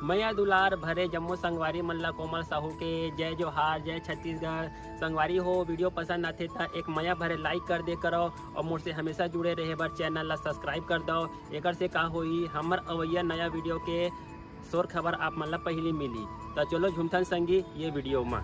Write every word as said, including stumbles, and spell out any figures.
मया दुलार भरे जम्मो संगवारी मन ला कोमल साहू के जय जोहार, जय छत्तीसगढ़। संगवारी हो, वीडियो पसंद आथे त एक मया भरे लाइक कर दे करो और मोर से हमेशा जुड़े रहे बर चैनल ला सब्सक्राइब कर दो। एकर से का होई, हमर अवैया नया वीडियो के शोर खबर आप मन ला पहली मिली। त चलो झूमथन संगी ये वीडियो मा।